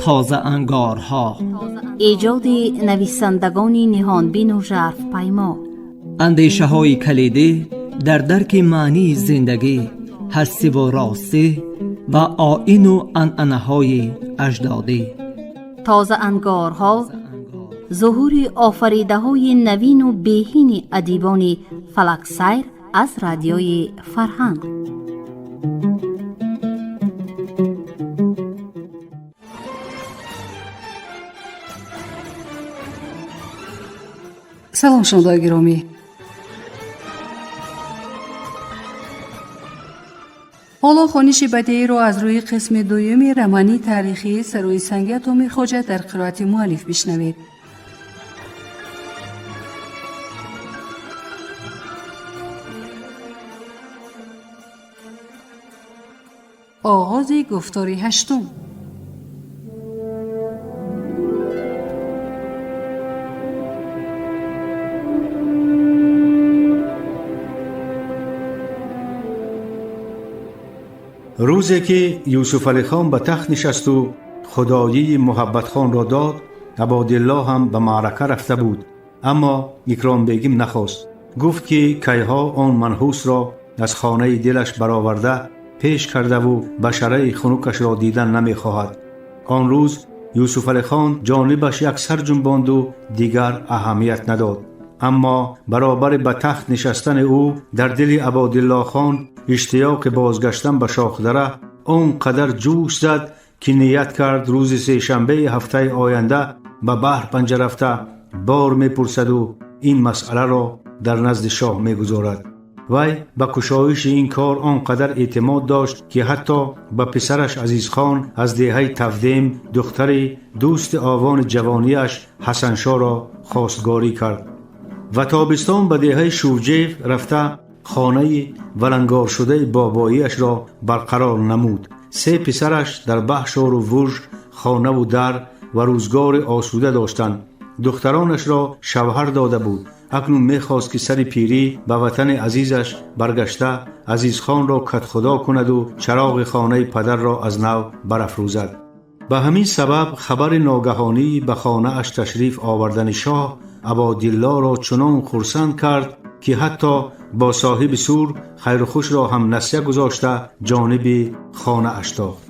Тозаангорҳо. Эҷоди нависандагони ниҳонбину жарфпаймо. Андешаҳои калидӣ дар дарки маънии зиндагӣ, ҳастиву ростӣ ва оину анъанаҳои аҷдодӣ. Тозаангорҳо, зуҳури офаридаҳои навину беҳини адибони фалаксайр аз Радиои Фарҳанг. Салом, шунавандаои гиромӣ. Ҳоло хониши бадеиро аз рӯи қисми дуюми романи таърихии «Сарои санги Атомир Хоҷа» дар қироати муаллиф бишнавед. Оғози гуфтори ҳаштум. Рӯзе ки Юсуфалихон ба тахт нишасту худоии Муҳаббатхонро дод, Абодилло ҳам ба маърака рафта буд, аммо Икромбегим нахост. Гуфт, ки кайҳо он манҳусро аз хонаи дилаш бароварда пеш кардаву башараи хунукашро дидан намехоҳад. Он рӯз Юсуфалихон ҷонибаш як сар ҷунбонду дигар аҳамият надод. Аммо баробари ба тахт нишастани ӯ дар дили Абодиллохон иштиёқи бозгаштан ба Шохдара он қадар ҷӯш зад, ки ният кард, рӯзи сешанбеи ҳафтаи оянда ба баҳр панҷа рафта бор мепурсаду ин масъаларо дар назди шоҳ мегузорад. Вай ба кушоиши ин кор он қадар эътимод дошт, ки ҳатто ба писараш Азизхон аз деҳаи Тавдем духтари дӯсти овони ҷавониаш Ҳасаншоҳро хостгорӣ кард ва тобистон ба деҳаи Шувҷев рафта хонаи валангоршудаи бобоиашро барқарор намуд. Се писараш дар Баҳшору Вуж хонаву дар ва рӯзгори осуда доштанд. Духтаронашро шавҳар дода буд. Акнун мехост, ки сари пирӣ ба ватани азизаш баргашта, Азизхонро катхудо кунаду чароғи хонаи падарро аз нав барафрӯзад. Ба ҳамин сабаб хабари ногаҳонӣ ба хонааш ташриф овардани шоҳ Абодиллоро чунон хурсанд кард, ки ҳатто бо соҳиби сур хайрухушро ҳам насия гузошта, ҷониби хонааш тохт.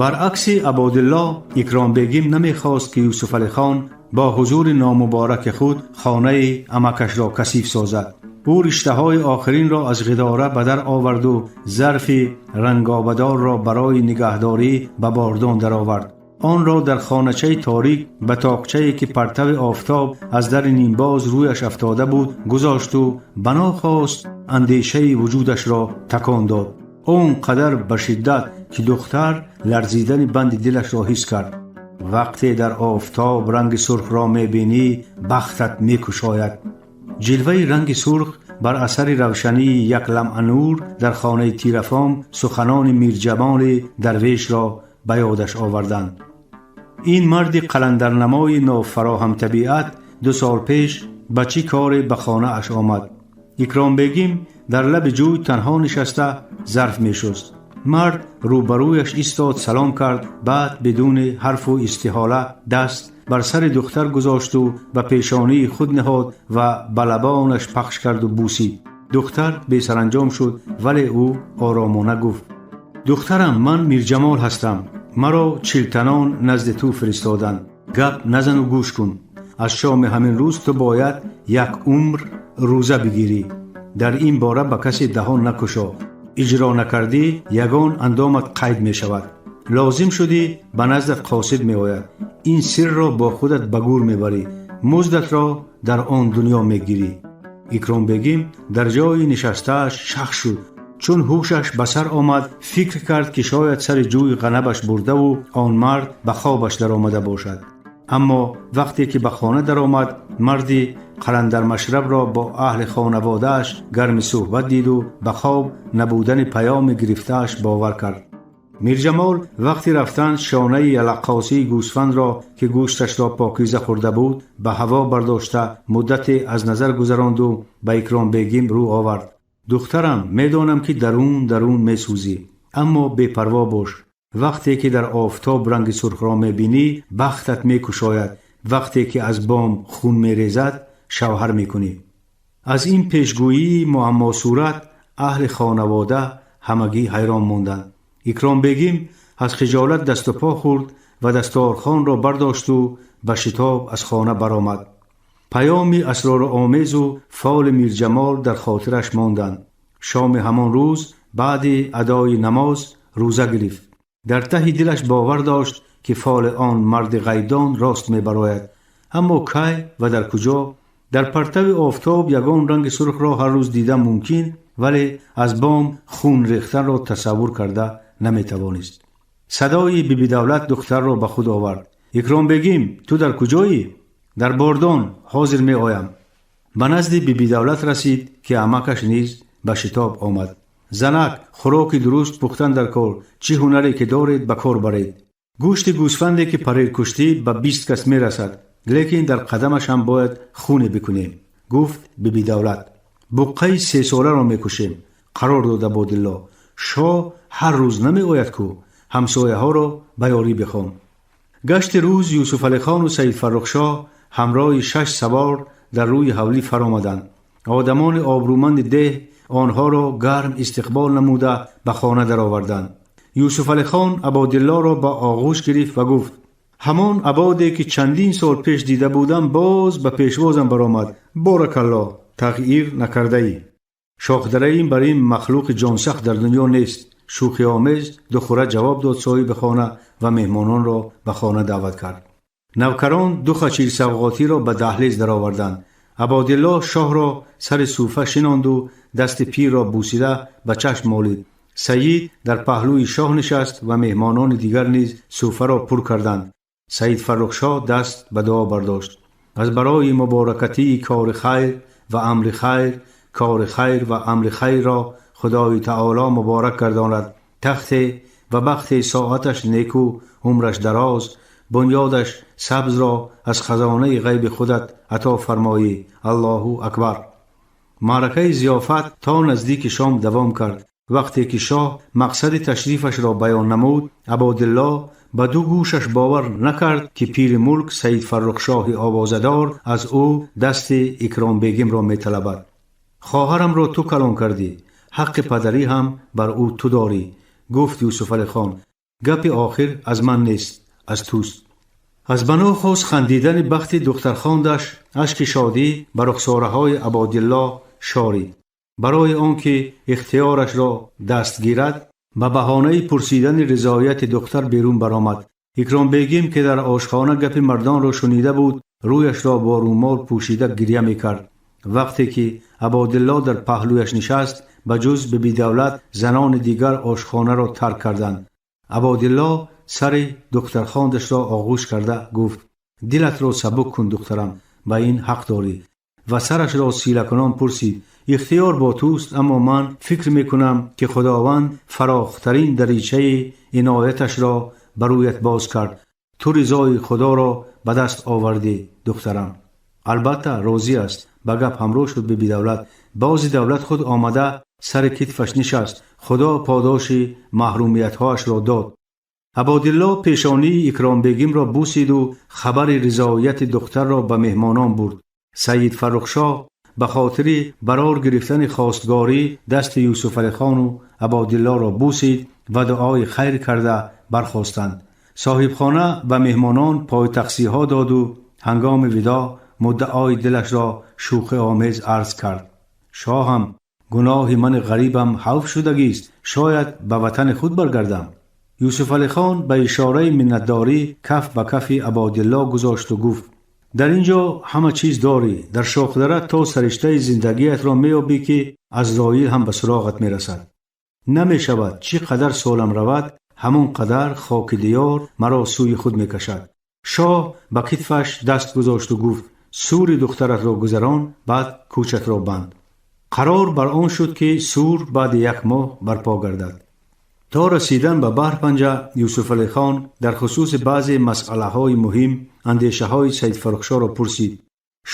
Баръакси Абодилло, Икромбегим намехост, ки Юсуфалихон бо ҳузури номубораки худ хонаи амакашро касиф созад. Ӯ риштаҳои охиринро аз ғидора ба дар оварду зарфи рангобадорро барои нигаҳдорӣ ба бордон даровард. Онро дар хоначаи торик, ба тоқчае, ки партави офтоб аз дари нимбоз рӯяш афтода буд, гузошту банохост андешаи вуҷудашро такон дод, он қадар ба шиддат, ки духтар ларзидани банди дилашро ҳис кард. Вақте дар офтоб ранги сурхро мебинӣ, бахтат мекушояд. Ҷилваи ранги сурх бар асари равшании як ламъа нур дар хонаи тирафом суханони Мирҷамоли дарвешро ба ёдаш оварданд. Ин марди қаландарнамои нофароҳамтабиат 2 сол пеш ба чӣ коре ба хонааш омад? Икромбегим дар лаби ҷӯй танҳо нишаста зарф мешуст. Мард рӯбарӯяш истод, салом кард, баъд бидуни ҳарфу истиҳола даст бар сари духтар гузошту ба пешонии худ ниҳод ва ба лабонаш пахш карду бусид. Духтар бесаранҷом шуд, вале ӯ оромона гуфт: «Духтарам, ман Мирҷамол ҳастам. Маро чилтанон назди ту фиристоданд. Гап назану гӯш кун. Аз шоми ҳамин рӯз ту бояд як умр рӯза бигирӣ. Дар ин бора ба касе даҳон накушо. Иҷро накардӣ, ягон андомат қайд мешавад. Лозим шудӣ, ба наздат қосид меояд. Ин сирро бо худат ба гур мебарӣ, муздатро дар он дунё мегирӣ». Икромбегим дар ҷои нишастааш шах шуд. Чун ҳушаш ба сар омад, фикр кард, ки шояд сари ҷӯи ғанабаш бурдаву он мард ба хобаш даромада бошад. Аммо вақте ки ба хона даромад, марди қаландармашрабро бо аҳли хонаводааш гарми суҳбат диду ба хоб набудани паёми гирифтааш бовар кард. Мирҷамол вақти рафтан шонаи ялаққосии гӯсфандро, ки гӯшташро покиза хӯрда буд, ба ҳаво бардошта, муддате аз назар гузаронду ба Икромбегим рӯ овард: «Духтарам, медонам, ки дарун дарун месӯзӣ, аммо бепарво бош. Вақте ки дар офтоб ранги сурхро мебинӣ, бахтат мекушояд. Вақте ки аз бом хун мерезад, шавҳар мекунӣ. Аз ин пешгӯии муаммосурат аҳли хонавода ҳамагӣ ҳайрон монданд. Икромбегим аз хиҷолат дасту по хӯрд ва дасторхонро бардошту ба шитоб аз хона баромад. Паёми асророомезу фоли Мирҷамол дар хотираш монданд. Шоми ҳамон рӯз баъди адои намоз рӯза гирифт. Дар таҳи дилаш бовар дошт, ки фоли он марди ғайбдон рост мебарояд. Аммо кай ва дар куҷо? Дар партави офтоб ягон ранги сурхро ҳар рӯз дидан мумкин, вале аз бом хун рехтанро тасаввур карда наметавонист. Садои Бибидавлат духтарро ба худ овард. Икромбегим, ту дар куҷоӣ? Дар бордон, ҳозир меоям. Ба назди Бибидавлат расид, ки амакаш низ ба шитоб омад. Занак, хӯроки дуруст пухтан дар кор, чӣ ҳунаре ки доред, ба кор баред. Гӯшти гӯсфанде ки парир куштӣ ба 20 кас мерасад, лекин дар қадамаш ҳам бояд хуне бикунем, гуфт Бибидавлат. Буққаи сесоларо мекушем, қарор дод Абодилло. Шоҳ ҳар рӯз намеояд ку, ҳамсояҳоро ба ёрӣ бихон. Гашти рӯз Юсуфалихону Саидфаррухшоҳ ҳамроҳи шаш савор дар рӯи ҳавлӣ фаромаданд. Одамони обрӯманди деҳ онҳоро гарм истиқбол намуда ба хона дароварданд. Юсуфалихон Абодиллоро ба оғӯш гирифт ва гуфт: ҳамон Абоде, ки чандин сол пеш дида будам, боз ба пешвозам баромад. Боракалло, тағйир накардаӣ. Шоҳдараим бар ин махлуқи ҷонсахт дар дунё нест, шӯхиомез духура ҷавоб дод соҳиби хона ва меҳмононро ба хона даъват кард. Навкарон ду хачир савғотиро ба даҳлез дароварданд. Абодилло шоҳро сари суфа шинонду дасти пирро бусида ба чашм молид. Саид дар паҳлӯи шоҳ нишаст ва меҳмонони дигар низ суфаро пур карданд. Саид Фаррухшоҳ даст ба дуо бардошт. Аз барои муборакатии кори хайр ва амри хайр, кори хайр ва амри хайрро Худои таоло муборак гардонад. Тахте ва бахте соаташ неку, умраш дароз, бунёдаш сабзро аз хазонаи ғайби худат ато фармоӣ. Аллоҳу акбар. Маъракаи зиёфат то наздики шом давом кард. Вақте ки шоҳ мақсади ташрифашро баён намуд, Абодилло ба ду гӯшаш бовар накард, ки пири мулк Саид Фаррухшоҳи овозадор аз ӯ дасти Икромбегимро металабад. Хоҳарамро ту калон кардӣ, ҳаққи падарӣ ҳам бар ӯ ту дорӣ, гуфт Юсуфалихон. Гапи охир аз ман нест, аз туст. Аз бано хост хандидани бахти духтархондаш ашки шодӣ ба рухсораҳои Абодилло шорид. Барои он ки ихтиёрашро даст гирад, ба баҳонаи пурсидани ризояти духтар берун баромад. Икромбегим, ки дар ошхона гапи мардонро шунида буд, рӯяшро бо рӯмол пӯшида гиря мекард. Вақте ки Абодилло дар паҳлӯяш нишаст, ба ҷуз Бибидавлат занони дигар ошхонаро тарк карданд. Абодилло сари духтархондашро оғӯш карда гуфт: дилатро сабук кун, духтарам, ба ин ҳақ дорӣ. Ва сарашро силакунон пурсид: ихтиёр бо туст, аммо ман фикр мекунам, ки Худованд фарохтарин даричаи инояташро ба рӯят боз кард. Ту ризои Худоро ба даст овардӣ, духтарам. Албатта, розӣ аст, ба гап ҳамроҳ шуд Бибидавлат. Бози давлат худ омада сари китфаш нишаст. Худо подоши маҳрумиятҳояшро дод. Абодилло пешонии Икромбегимро бусиду хабари ризояти духтарро ба меҳмонон бурд. Саид Фаррухшоҳ ба хотири барор гирифтани хостгорӣ дасти Юсуфалихону Абодиллоро бусид ва дуои хайр карда бархостанд. Соҳибхона ба меҳмонон пойтақсиҳо доду ҳангоми видоъ муддаои дилашро шӯхиомез арз кард: шоҳам, гуноҳи мани ғарибам ҳавф шудагист, шояд ба ватани худ баргардам. Юсуфалихон ба ишораи миннатдорӣ каф ба кафи Абодилло гузошту гуфт: дар ин ҷо ҳама чиз дорӣ, дар Шохдара то сариштаи зиндагиятро меёбӣ, ки Азроил ҳам ба суроғат мерасад. Намешавад, чӣ қадар солам равад, ҳамон қадар хоки диёр маро сӯи худ мекашад. Шоҳ ба китфаш даст гузошту гуфт: сури духтаратро гузарон, баъд кӯчатро банд. Қарор бар он шуд, ки сур баъди як моҳ барпо гардад. То расидан ба Баҳрпанҷа Юсуфалихон дар хусуси баъзе масъалаҳои муҳим андешаҳои Саидфаррухшоҳро пурсид.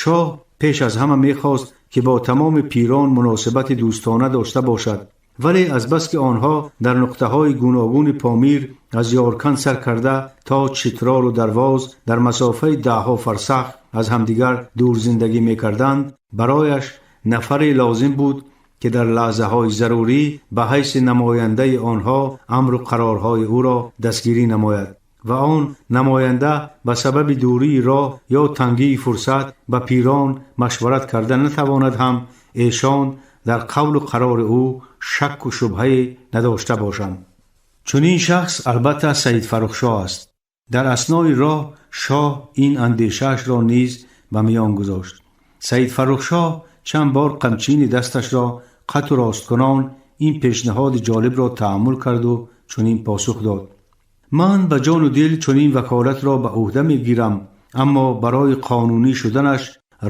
Шоҳ пеш аз ҳама мехост, ки бо тамоми пирон муносибати дӯстона дошта бошад. Вале азбаски онҳо дар нуқтаҳои гуногуни Помир аз Ёрканд сар карда то Читролу Дарвоз дар масофаи даҳҳо фарсах аз ҳамдигар дур зиндагӣ мекарданд, барояш нафаре лозим буд, ки дар лаҳзаҳои зарурӣ ба ҳайси намояндаи онҳо амру қарорҳои ӯро дастгирӣ намояд ва он намоянда ба сабаби дурии роҳ ё тангии фурсат ба пирон машварат карда натавонад ҳам эшон дар қавлу қарори ӯ шакку шубҳае надошта бошанд. Чунин шахс албатта Саид Фаррухшоҳ аст. Дар аснои роҳ шоҳ ин андешаашро низ ба миён гузошт. Саид Фаррухшоҳ чанд бор қамчини дасташро қату росткунон ин пешниҳоди ҷолибро таъаммул карду чунин посух дод: ман ба ҷону дил чунин ваколатро ба ӯҳда мегирам, аммо барои қонунӣ шуданаш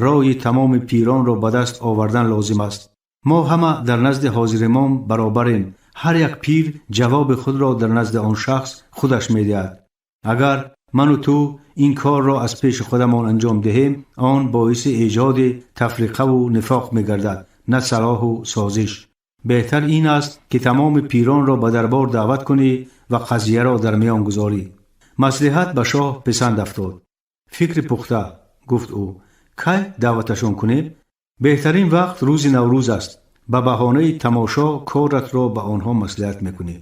рои тамоми пиронро ба даст овардан лозим аст. Мо ҳама дар назди ҳозиримом баробарем. Ҳар як пир ҷавоби худро дар назди он шахс худаш медиҳад. Агар ману ту ин корро аз пеши худамон анҷом диҳем, он боиси эҷоди тафриқаву нифоқ мегардад, на салоҳу созиш. Беҳтар ин аст, ки тамоми пиронро ба дарбор даъват кунӣ ва қазияро дар миён гузорӣ. Маслиҳат ба шоҳ писанд афтод. Фикри пухта, гуфт ӯ, кай даъваташон кунем? Беҳтарин вақт рӯзи Наврӯз аст. Ба баҳонаи тамошо коратро ба онҳо маслиҳат мекунӣ.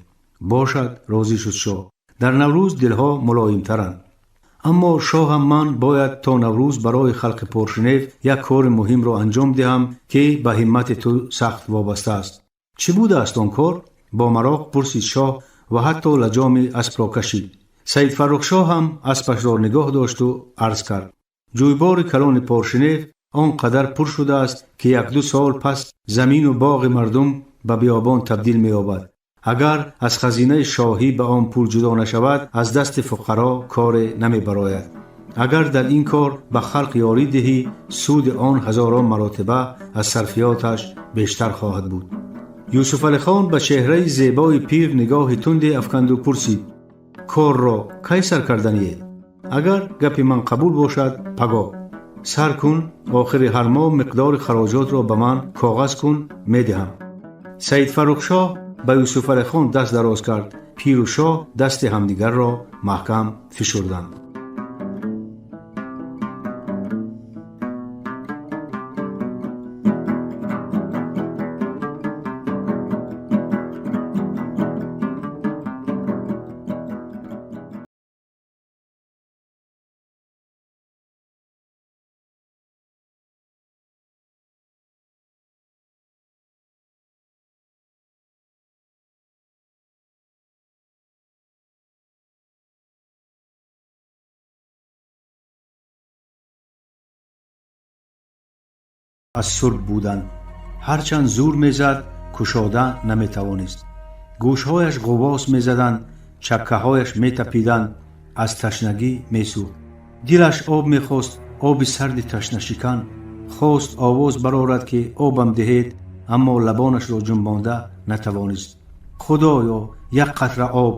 Бошад, розӣ шуд шоҳ. Дар Наврӯз дилҳо мулоимтаранд. Аммо шоҳам, ман бояд то Наврӯз барои халқи Поршинев як кори муҳимро анҷом диҳам, ки ба ҳиммати ту сахт вобаста аст. Чӣ будааст он кор? Бо мароқ пурсид шоҳ ва ҳатто лаҷоми аспро кашид. Саид Фаррухшоҳ ҳам аспашро нигоҳ дошту арз кард: ҷӯйбори калони Поршинев он қадар пур шудааст, ки як-ду сол пас замину боғи мардум ба биёбон табдил меёбад. Агар аз хазинаи шоҳӣ ба он пул ҷудо нашавад, аз дасти фуқаро коре намебарояд. Агар дар ин кор ба халқ ёрӣ диҳӣ, суди он ҳазорон маротиба аз сарфиёташ бештар хоҳад буд. Юсуфалихон ба чеҳраи зебои пир нигоҳи тунде афканду пурсид: корро кай сар кардание? Агар гапи ман қабул бошад, пагоҳ сар кун. Охири ҳар моҳ миқдори хароҷотро ба ман коғаз кун, медиҳам. Саид Фаррухшоҳ ба Юсуфалихон даст дароз кард. Пиру шоҳ дасти ҳамдигарро маҳкам фишурданд. Аз сурб буданд. Ҳарчанд зур мезад, кушода наметавонист. Гӯшҳояш ғуввос мезаданд, чаккаҳояш метапиданд, аз ташнагӣ месӯхт. Дилаш об мехост, оби сарди ташнашикан. Хост овоз барорад, ки обам диҳед, аммо лабонашро ҷунбонда натавонист. Худоё, як қатра об!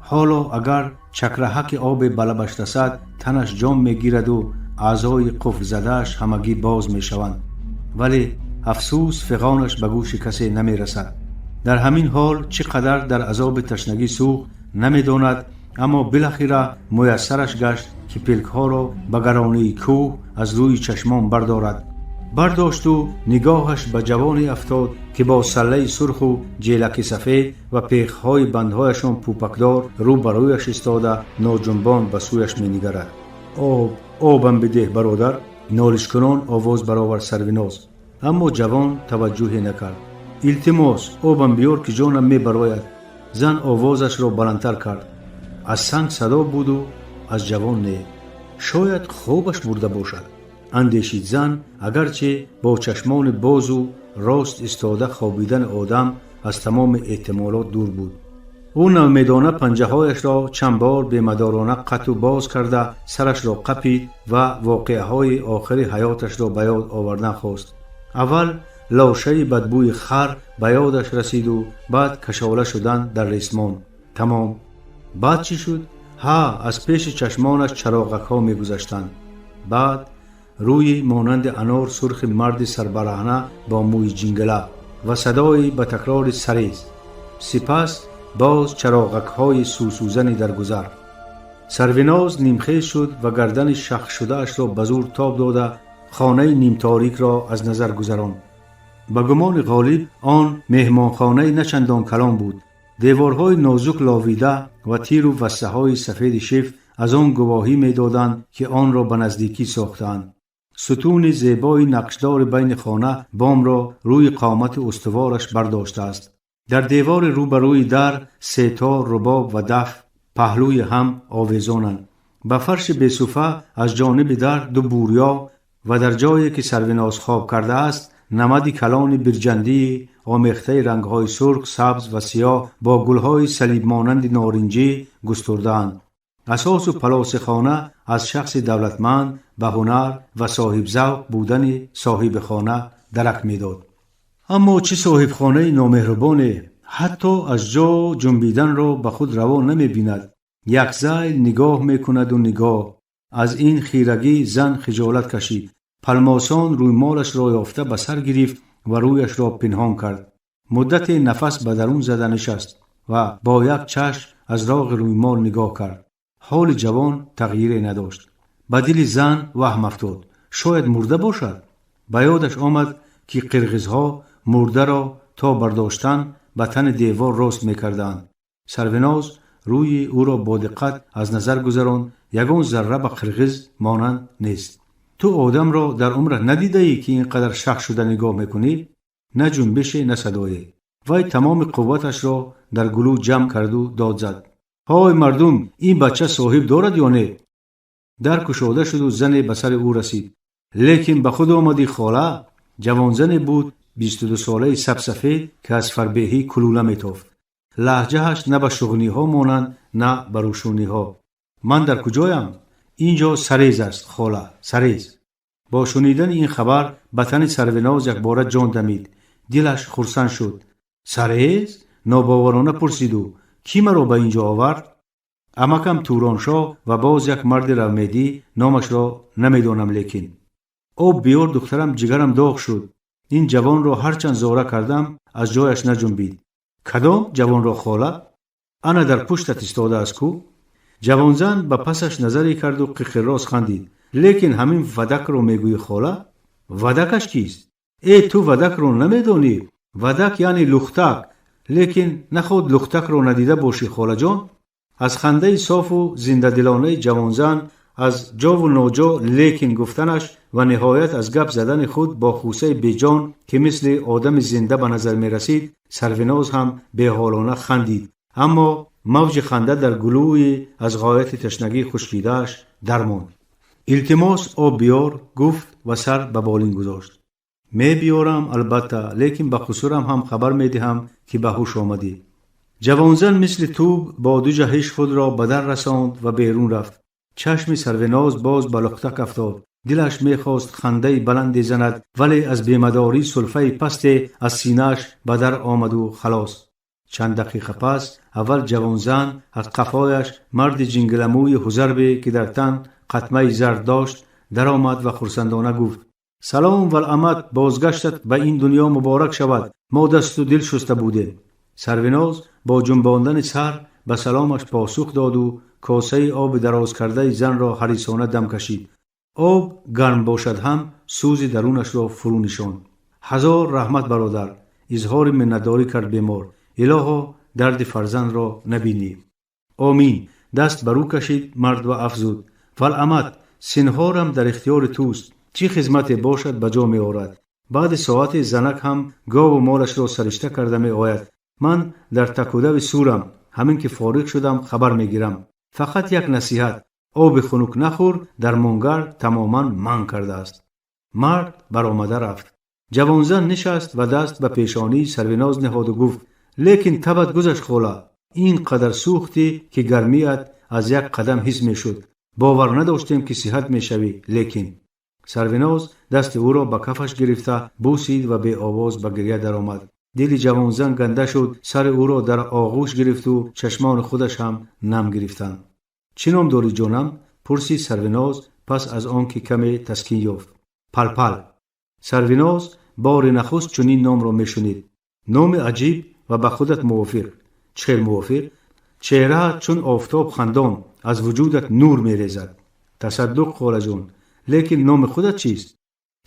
Ҳоло агар чакраҳаки обе ба лабаш расад, танаш ҷон мегираду аъзои қуфлзадааш ҳамагӣ боз мешаванд. Вале афсӯс, фиғонаш ба гӯши касе намерасад. Дар ҳамин ҳол чӣ қадар дар азоби ташнагӣ сӯхт, намедонад, аммо билахира муяссараш гашт, ки пилкҳоро ба гаронии кӯҳ аз рӯи чашмон бардорад. Бардошту нигоҳаш ба ҷавоне афтод, ки бо саллаи сурху ҷелаки сафед ва пехҳои бандҳояшон пӯпакдор рӯ ба рӯяш истода, ноҷунбон ба сӯяш менигарад. Об, обам бидеҳ, бародар! Нолишкунон овоз баровард Сарвиноз. Аммо ҷавон таваҷҷӯҳе накард. Илтимос, обам биёр, ки ҷонам мебарояд. Зан овозашро баландтар кард. Аз санг садо буду аз ҷавон не. Шояд хобаш бурда бошад, андешид зан, агарче бо чашмони бозу рост истода хобидани одам аз тамоми эҳтимолот дур буд. Ӯ навмедона панҷаҳояшро чанд бор бемадорона қату боз карда, сарашро қапид ва воқеаҳои охири ҳаёташро ба ёд овардан хост. Аввал лошаи бадбӯи хар ба ёдаш расиду баъд кашола шудан дар ресмон. Тамом. Баъд чӣ шуд? Ҳа, аз пеши чашмонаш чароғакҳо мегузаштанд. Баъд рӯи монанди анор сурхи марди сарбараҳна бо мӯи ҷингила. Ва садои ба такрори сарез. Сипас боз чароғакҳои сӯсӯзани дар гузар. Сарвиноз нимхез шуд ва гардани шахшудаашро ба зур тоб дода, хонаи нимторикро аз назар гузаронд. Ба гумони Ғолиб, он меҳмонхонаи на чандон калон буд. Деворҳои нозук ловида ва тиру вассаҳои сафеди шифт аз он гувоҳӣ медоданд, ки онро ба наздикӣ сохтаанд. Сутуни зебои нақшдори байни хона бомро рӯи қомати устувораш бардоштааст. Дар девори рӯбарӯи дар сетор, рубоб ва даф паҳлӯи ҳам овезонанд. Ба фарши бесуфа аз ҷониби дар ду бурё ва дар ҷое ки Сарвиноз хоб кардааст, намади калони бирҷандии омехтаи рангҳои сурх, сабз ва сиёҳ бо гулҳои салибмонанди норинҷӣ густурдаанд. Асосу палоси хона аз шахси давлатманд, ба ҳунар ва соҳибзавқ будани соҳиби хона дарак медод. Аммо чӣ соҳибхонаи номеҳрубоне! Ҳатто аз ҷо ҷунбиданро ба худ раво намебинад. Як зайл нигоҳ мекунаду нигоҳ. Аз ин хирагӣ зан хиҷолат кашид. Палмосон рӯймолашро ёфта ба сар гирифт ва рӯяшро пинҳон кард. Муддате нафас ба дарун зада нишаст ва бо як чашм аз роғи рӯймол нигоҳ кард. Ҳоли ҷавон тағйире надошт. Ба дили зан ваҳм афтод: шояд мурда бошад. Ба ёдаш омад, ки қирғизҳо мурдаро то бардоштан ба тани девор рост мекарданд. Сарвиноз рӯи ӯро бо диққат аз назар гузаронд: ягон зарра ба қирғиз монанд нест. Ту одамро дар умрат надидаӣ, ки ин қадар шах шуда нигоҳ мекунӣ? На ҷунбише, на садое. Вай тамоми қувваташро дар гулӯ ҷамъ карду дод зад: «Ҳой мардум, ин бача соҳиб дорад ё не?» Дар кушода шуду зане ба сари ӯ расид. «Лекин ба худ омадӣ, хола?» Ҷавонзане буд 22-солаи сабсафед, ки аз фарбеҳӣ кулула метофт. Лаҳҷааш на ба шуғниҳо монанд, на ба рӯшуниҳо. «Ман дар куҷоям?» «Ин ҷо Сарез аст, хола, Сарез». Бо шунидани ин хабар ба тани Сарвиноз якбора ҷон дамид, дилаш хурсанд шуд. «Сарез?» — нобоварона пурсид ӯ. «Кӣ маро ба ин ҷо овард?» «Амакам Туроншоҳ ва боз як марди равмедӣ, номашро намедонам. Лекин об биёр, духтарам, ҷигарам доғ шуд. Ин ҷавонро ҳарчанд зора кардам, аз ҷояш наҷунбид». «Кадом ҷавонро, хола?» «Ана дар пуштат истодааст ку». Ҷавонзан ба пасаш назаре карду қиқиррост хандид. «Лекин ҳамин вадакро мегӯӣ, хола?» «Вадакаш кист?» «Э, ту вадакро намедонӣ? Вадак яъне лухтак. Лекин наход лухтакро надида бошӣ, холаҷон». Аз хандаи софу зиндадилонаи ҷавонзан, аз ҷову ноҷо «лекин» гуфтанаш ва ниҳоят аз гап задани худ бо хусаи беҷон, ки мисли одами зинда ба назар мерасид, Сарвиноз ҳам беҳолона хандид. Аммо мавҷи ханда дар гулӯи аз ғояти ташнагӣ хушкидааш дармонд. «Илтимос, об биёр», — гуфт ва сар ба болин гузошт. «Мебиёрам, албатта, лекин ба қусурам ҳам хабар медиҳам, ки ба ҳуш омадӣ». Ҷавонзан мисли тӯб бо ду ҷаҳиш худро ба дар расонд ва берун рафт. Чашми Сарвиноз боз ба лухтак афтод. Дилаш мехост хандаи баланде занад, вале аз бемадорӣ сулфаи пасте аз синааш ба дар омаду халос. Чанд дақиқа пас аввал ҷавонзан, аз қафояш марди ҷингиламӯи ҳузарбе, ки дар тан қатмаи зард дошт, даромад ва хурсандона гуфт: «Салом, валамад, бозгаштат ба ин дунё муборак шавад. Мо дасту дил шуста будем». Сарвиноз бо ҷунбондани сар ба саломаш посух доду косаи оби дарозкардаи занро ҳарисона дам кашид. Об гарм бошад ҳам, сӯзи дарунашро фурӯ нишонд. «Ҳазор раҳмат, бародар», — изҳори миннатдорӣ кард бемор. «Илоҳо, дарди фарзандро набинӣ». «Омин», — даст ба рӯ кашид мард ва афзуд: «Валамад, синҳорам дар ихтиёри туст. Чӣ хизмате бошад, ба ҷо меорад. Баъди соате занак ҳам гову молашро саришта карда меояд. Ман дар такудави сурам. Ҳамин ки фориғ шудам, хабар мегирам. Фақат як насиҳат: оби хунук нахӯр, дармонгар тамоман манъ кардааст». Мард баромада рафт. Ҷавонзан нишаст ва даст ба пешонии Сарвиноз ниҳоду гуфт: «Лекин табат гузашт, хола. Ин қадар сӯхтӣ, ки гармият аз як қадам ҳис мешуд. Бовар надоштем, ки сиҳат мешавӣ. Лекин». Сарвиноз дасти ӯро ба кафаш гирифта бусид ва беовоз ба гирья даромад. Дили ҷавонзан ганда шуд. Сари ӯро дар оғӯш гирифту чашмони худаш ҳам нам гирифтанд. «Чӣ ном дорӣ, ҷонам?» — пурсид Сарвиноз пас аз он ки каме таскин ёфт. «Палпал». Сарвиноз бори нахуст чунин номро мешунид. Номи аҷиб ва ба худат мувофиқ. Чӣ хел мувофиқ? Чеҳраат чун офтоб хандон, аз вуҷудат нур мерезад. Тасаддуқ, холаҷон, лекин номи худат чист?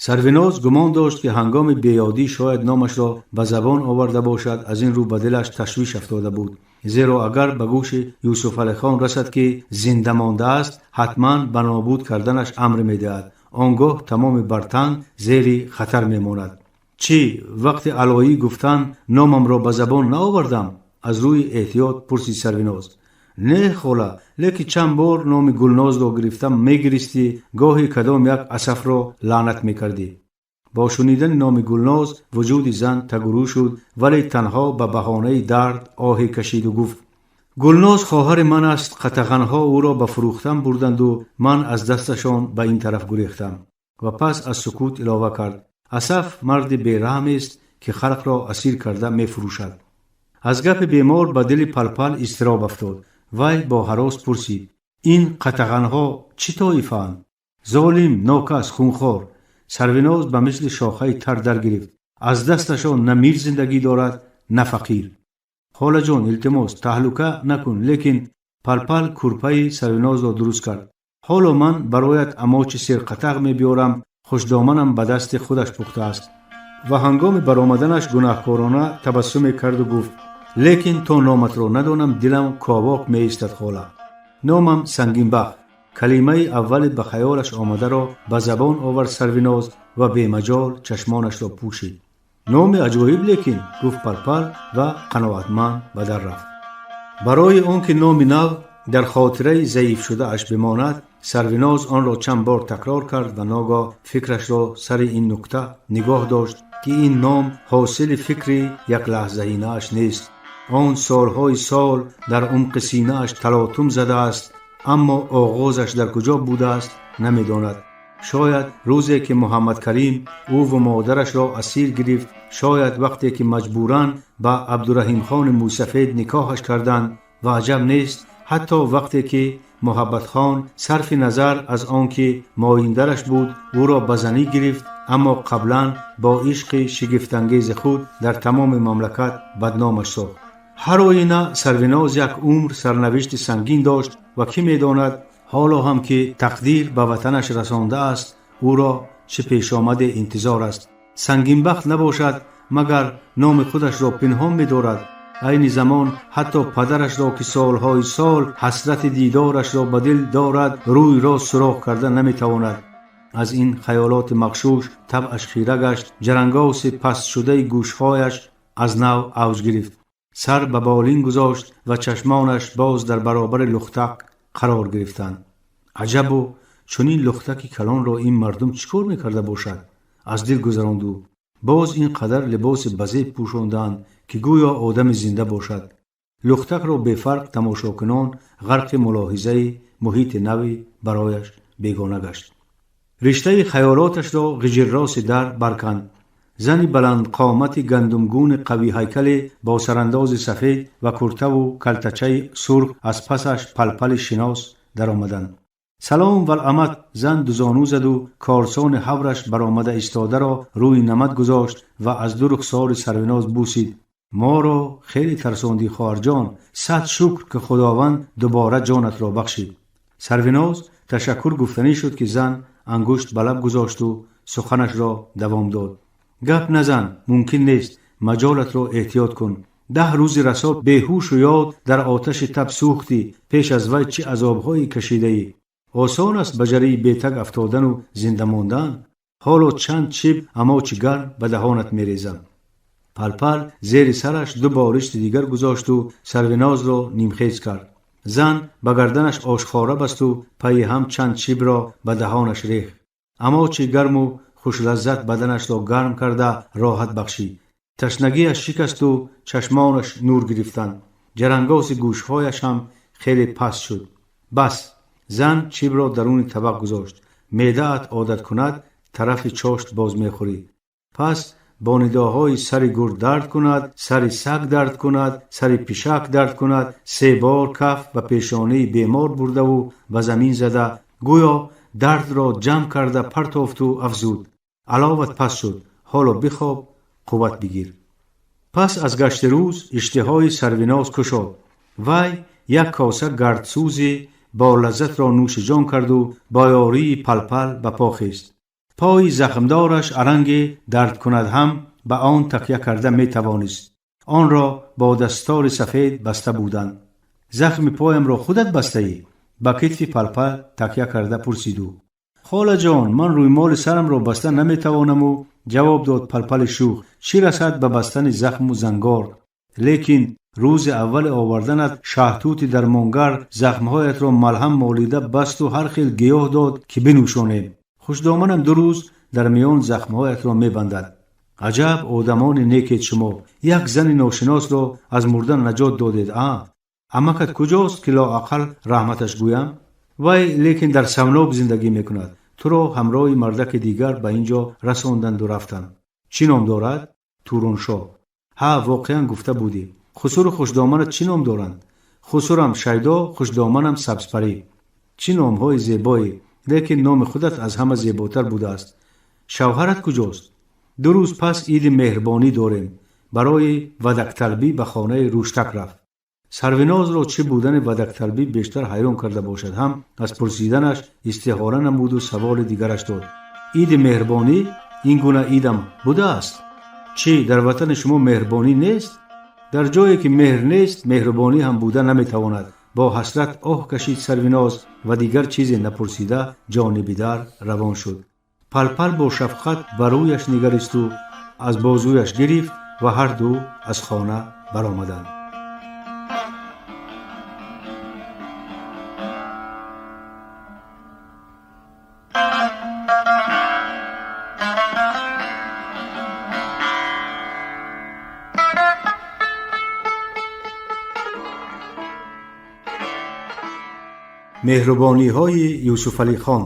Сарвиноз гумон дошт, ки ҳангоми беёдӣ шояд номашро ба забон оварда бошад, аз ин рӯ ба дилаш ташвиш афтода буд, зеро агар ба гӯши Юсуфалихон расад, ки зинда мондааст, ҳатман ба нобуд карданаш амр медиҳад. Он гоҳ тамоми Бартанг зери хатар мемонад. Чӣ, вақти алоӣ гуфтан номамро ба забон наовардам? Аз рӯи эҳтиёт пурсид Сарвиноз. Не, хола, лекин чанд бор номи Гулнозро гирифта мегиристӣ, гоҳе кадом як Асафро лаънат мекардӣ. Бо шунидани номи Гулноз вуҷуди зан тагурӯ шуд, вале танҳо ба баҳонаи дард оҳе кашиду гуфт: «Гулноз хоҳари ман аст. Қатағанҳо ӯро ба фурӯхтан бурданду ман аз дасташон ба ин тараф гурехтам». Ва пас аз сукут илова кард: «Асаф марди бераҳмест, ки халқро асир карда мефурӯшад». Аз гапи бемор ба дили Палпал изтироб афтод. Вай бо ҳарос пурсид: «Ин қатағанҳо чӣ тоифаанд? Золим, нокас, хунхор?» Сарвиноз ба мисли шохаи тар даргирифт: «Аз дасташон на мир зиндагӣ дорад, на фақир. Холаҷон, илтимос, таҳлука накун, лекин». Палпал кӯрпаи Сарвинозро дуруст кард. «Ҳоло ман бароят амочи серқатақ мебиёрам, хушдоманам ба дасти худаш пухтааст». Ва ҳангоми баромаданаш гунаҳкорона табассуме карду гуфт: «Лекин то номатро надонам, дилам ковок меистад, хола». «Номам Сангинбахт», калимаи аввали ба хаёлаш омадаро ба забон овард Сарвиноз ва бемаҷол чашмонашро пӯшид. «Номи аҷоиб, лекин», гуфт Палпал ва қаноатманд ба дар рафт. Барои он ки номи нав дар хотираи заифшудааш бимонад, Сарвиноз онро чанд бор такрор кард ва ногоҳ фикрашро сари ин нукта нигоҳ дошт, ки ин ном ҳосили фикри яклаҳзаинааш нест. Он солҳои сол дар умқи синааш талотум задааст, аммо оғозаш дар куҷо будааст, намедонад. Шояд рӯзе ки Муҳаммадкарим ӯву модарашро асир гирифт, шояд вақте ки маҷбуран ба Абдураҳимхони мӯйсафед никоҳаш карданд ва аҷаб нест, ҳатто вақте ки Муҳаббатхон, сарфи назар аз он ки моиндараш буд, ӯро ба занӣ гирифт, аммо қаблан бо ишқи шигифтангези худ дар тамоми мамлакат бадномаш сохт. Ҳар оина Сарвиноз як умр сарнавишти сангин дошт ва кӣ медонад, ҳоло ҳам ки тақдир ба ватанаш расондааст, ӯро чӣ пешомаде интизор аст. Сангинбахт набошад, магар номи худашро пинҳон медорад. Айни замон ҳатто падарашро, ки солҳои сол ҳасрати дидорашро ба дил дорад, рӯй рост суроғ карда наметавонад. Аз ин хаёлоти мағшуш табъаш хира гашт, ҷарангоси пастшудаи гӯшҳояш аз нав авҷ гирифт. Сар ба болин гузошт ва чашмонаш боз дар баробари лухтак қарор гирифтанд. Аҷабу, чунин лухтаки калонро ин мардум чӣ кор мекарда бошад, аз дил гузаронд ӯ. Боз ин қадар либоси базеб пӯшондаанд, ки гӯё одами зинда бошад. Лухтакро бефарқ тамошокунон ғарқи мулоҳизаи муҳити нави барояш бегона гашт. Риштаи хаёлоташро ғиҷирроси дар барканд. Зани баландқомати гандумгуни қавиҳайкале бо сарандози сафед ва куртаву калтачаи сурх, аз пасаш Палпали шинос даромаданд. «Салом валамат». Зан дузону заду корсони ҳавраш баромада истодаро рӯи намад гузошт ва аз ду рухсори Сарвиноз бусид. «Моро хеле тарсондӣ, хоҳарҷон. Сад шукр, ки Худованд дубора ҷонатро бахшид». Сарвиноз ташаккур гуфтанӣ шуд, ки зан ангушт ба лаб гузошту суханашро давом дод: «Гап назан, мумкин нест, маҷолатро эҳтиёт кун. 10 рӯзи расо беҳушу ёд дар оташи таб сӯхтӣ. Пеш аз вай чӣ азобҳое кашидаӣ! Осон аст ба ҷарии бетаг афтодану зинда мондан? Ҳоло чанд чиб амочи гарм ба даҳонат мерезам». Палпал зери сараш ду боришти дигар гузошту Сарвинозро нимхез кард. Зан ба гарданаш ошхора басту пайи ҳам чанд чибро ба даҳонаш рехт. Амочи гарму хушлаззат баданашро гарм карда роҳат бахшид. Ташнагиаш шикасту чашмонаш нур гирифтанд. Ҷарангоси гӯшҳояш ҳам хеле паст шуд. «Бас». Зан чибро даруни табақ гузошт. «Меъдаат одат кунад, тарафи чошт боз мехӯрӣ». Пас бо нидоҳои «Сари гург дард кунад, сари саг дард кунад, сари пишак дард кунад» се бор каф ба пешонии бемор бурдаву ба замин зада, гӯё дардро ҷамъ карда партофту афзуд: «Аловат паст шуд, ҳоло бихоб, қувват бигир». Пас аз гашти рӯз иштиҳои Сарвиноз кушод. Вай як коса гардсӯзи бо лаззатро нӯши ҷон карду бо ёрии Палпал ба по хест. Пои захмдораш аранге дард кунад ҳам ба он такя карда метавонист. Онро бо дастори сафед баста буданд. Захми поямро худат бастаӣ? Ба китфи Палпал такя карда пурсиду. Холаҷон, ман рӯймоли сарамро баста наметавонаму, ҷавоб дод Палпали шӯх, чӣ расад ба бастани захму зангор. Лекин рӯзи аввали оварданат шаҳтути дармонгар захмҳоятро малҳам молида басту ҳар хел гиёҳ дод, ки бинӯшонем. Хушдоманам 2 рӯз дар миён захмҳоятро мебандад. Аҷаб одамони некед шумо, як зани ношиносро аз мурдан наҷот додед. А амакат куҷост, ки лоақал раҳматаш гӯям? Вай лекин дар Самноб зиндагӣ мекунад. Туро ҳамроҳи мардаки дигар ба ин ҷо расонданду рафтанд. Чӣ ном дорад? Туроншоҳ. Ҳа, воқеан гуфта будӣ. Хусуру хушдоманат чӣ ном доранд? Хусурам Шайдо, хушдоманам Сабзпарӣ. Чӣ номҳои зебое, лекин номи худат аз ҳама зеботар будааст. Шавҳарат куҷост? 2 рӯз пас иди меҳрбонӣ дорем. Барои вадакталбӣ ба хонаи Рӯштак рафт. Сарвинозро чӣ будани вадакталбӣ бештар ҳайрон карда бошад ҳам аз пурсиданаш истиҳора намуду саволи дигараш дод. Иди меҳрбонӣ ин гуна идам будааст? Чӣ, дар ватани шумо меҳрбонӣ нест? Дар ҷое ки меҳр нест, меҳрубонӣ ҳам буда наметавонад. Бо ҳасрат оҳ кашид Сарвиноз ва дигар чизе напурсида ҷониби дар равон шуд. Палпал бо шафқат ба рӯяш нигаристу аз бозуяш гирифт ва ҳарду аз хона баромаданд. Меҳрубониҳои Юсуфалихон.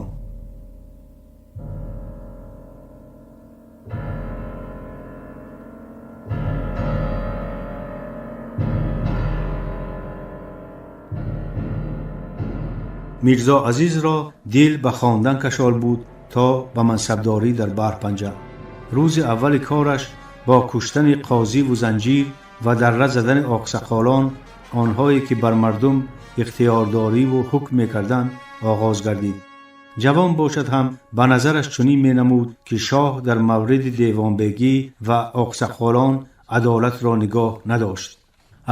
Мирзо Азизро дил ба хондан кашол буд то ба мансабдорӣ дар Баҳрпанҷа. Рӯзи аввали кораш бо куштани қозиву занҷир ва дарра задани оқсақолон, онҳое ки бар мардум ихтиёрдориву ҳукм мекарданд, оғоз гардид. Ҷавон бошад ҳам ба назараш чунин менамуд, ки шоҳ дар мавриди девонбегӣ ва оқсақолон адолатро нигоҳ надошт.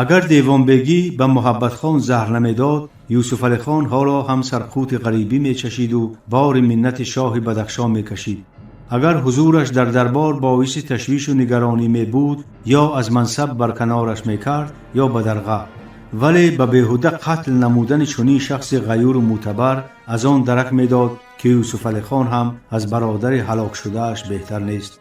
Агар девонбегӣ ба Муҳаббатхон заҳр намедод, Юсуфалихон ҳоло ҳам сарқути ғарибӣ мечашиду бори миннати шоҳи Бадахшон мекашид. Агар ҳузураш дар дарбор боиси ташвишу нигаронӣ мебуд, ё аз мансаб барканораш мекард, ё ба дарға. Вале ба беҳуда қатл намудани чунин шахси ғаюру мӯътабар аз он дарак медод, ки Юсуфалихон ҳам аз бародари ҳалокшудааш беҳтар нест.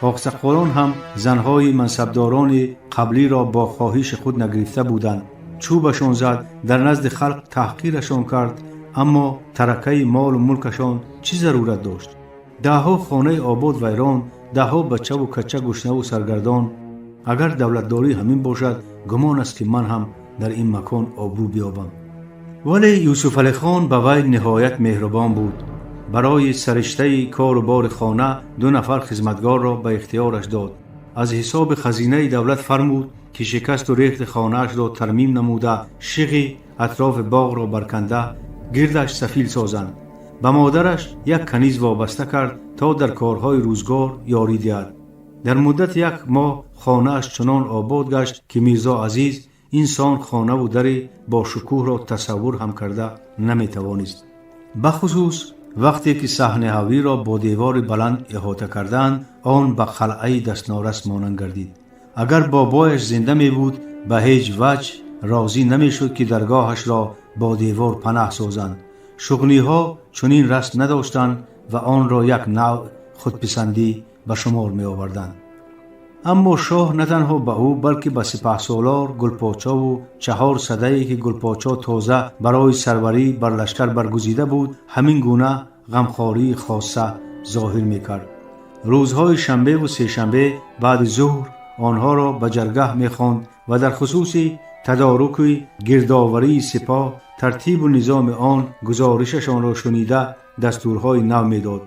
Оқсақолон ҳам занҳои мансабдорони қаблиро бо хоҳиши худ нагирифта буданд. Чӯбашон зад, дар назди халқ таҳқирашон кард, аммо таракаи молу мулкашон чӣ зарурат дошт? Даҳҳо хонаи обод вайрон, даҳҳо бачаву кача гушнаву саргардон. Агар давлатдорӣ ҳамин бошад, гумон аст, ки ман ҳам дар ин макон обрӯ биёбам. Вале Юсуфалихон ба вай ниҳоят меҳрубон буд. Барои сариштаи кору бори хона 2 нафар хизматгорро ба ихтиёраш дод. Аз ҳисоби хазинаи давлат фармуд, ки шикасту рехти хонаашро тармим намуда, шиғи атрофи боғро барканда гирдаш сафил созанд. Ба модараш як каниз вобаста кард, то дар корҳои рӯзгор ёрӣ диҳад. Дар муддати 1 моҳ хонааш чунон обод гашт, ки Мирзо Азиз инсон хонаву дари бо шукӯҳро тасаввур ҳам карда наметавонист. Бахусус вақте ки саҳни ҳавлиро бо девори баланд иҳота карданд, он ба қалъаи дастнорас монанд гардид. Агар бобояш зинда мебуд, ба ҳеҷ ваҷҳ розӣ намешуд, ки даргоҳашро бо девор панаҳ созанд. Шуғниҳо чунин расм надоштанд ва онро як навъ худписандӣ ба шумор меоварданд. Аммо шоҳ на танҳо ба ӯ, балки ба сипаҳсолор Гулпочову 4 садае, ки Гулпочо тоза барои сарварӣ бар лашкар баргузида буд, ҳамин гуна ғамхории хоса зоҳир мекард. Рӯзҳои шанбеву сешанбе баъди зуҳр онҳоро ба ҷаргаҳ мехонд ва дар хусуси тадоруки гирдоварии сипоҳ, тартибу низоми он гузоришашонро шунида дастурҳои нав медод.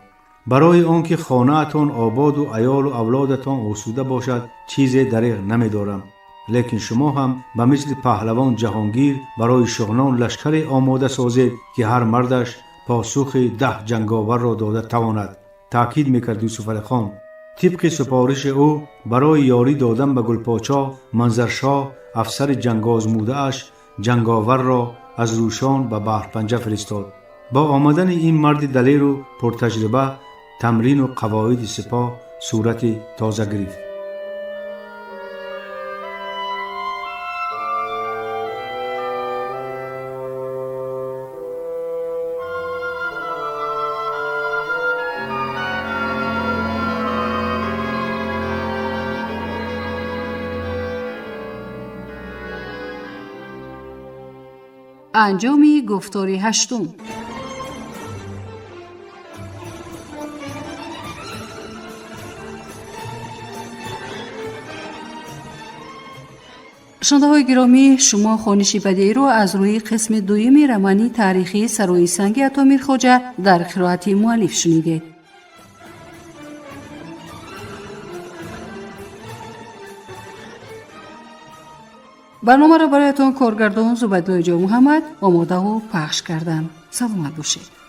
Барои он ки хонаатон ободу аёлу авлодатон осуда бошад, чизе дареғ намедорам. Лекин шумо ҳам ба мисли паҳлавон Ҷаҳонгир барои Шуғнон лашкаре омода созед, ки ҳар мардаш посухи 10 ҷанговарро дода тавонад, таъкид мекард Юсуфалихон. Тибқи супориши ӯ барои ёрӣ додан ба Гулподшоҳ, Манзаршоҳ, афсари ҷангозмудааш, ҷанговарро аз Рӯшон ба Баҳрпанҷа фиристод. Бо омадани ин марди далеру пуртаҷриба тамрину қавоиди сипоҳ сурати тоза гирифт. Анҷоми гуфтори ҳаштум. Шунавандаҳои гиромӣ, шумо хониши бадеиро аз рӯи қисми дуюми романи таърихии Сарои санги Ато Мирхоҷа дар қироати муаллиф шунидед. Барномаро бароятон коргардон Зубайдуллои Ҷонмуҳаммад омодаву пахш карданд. Саломат бошед.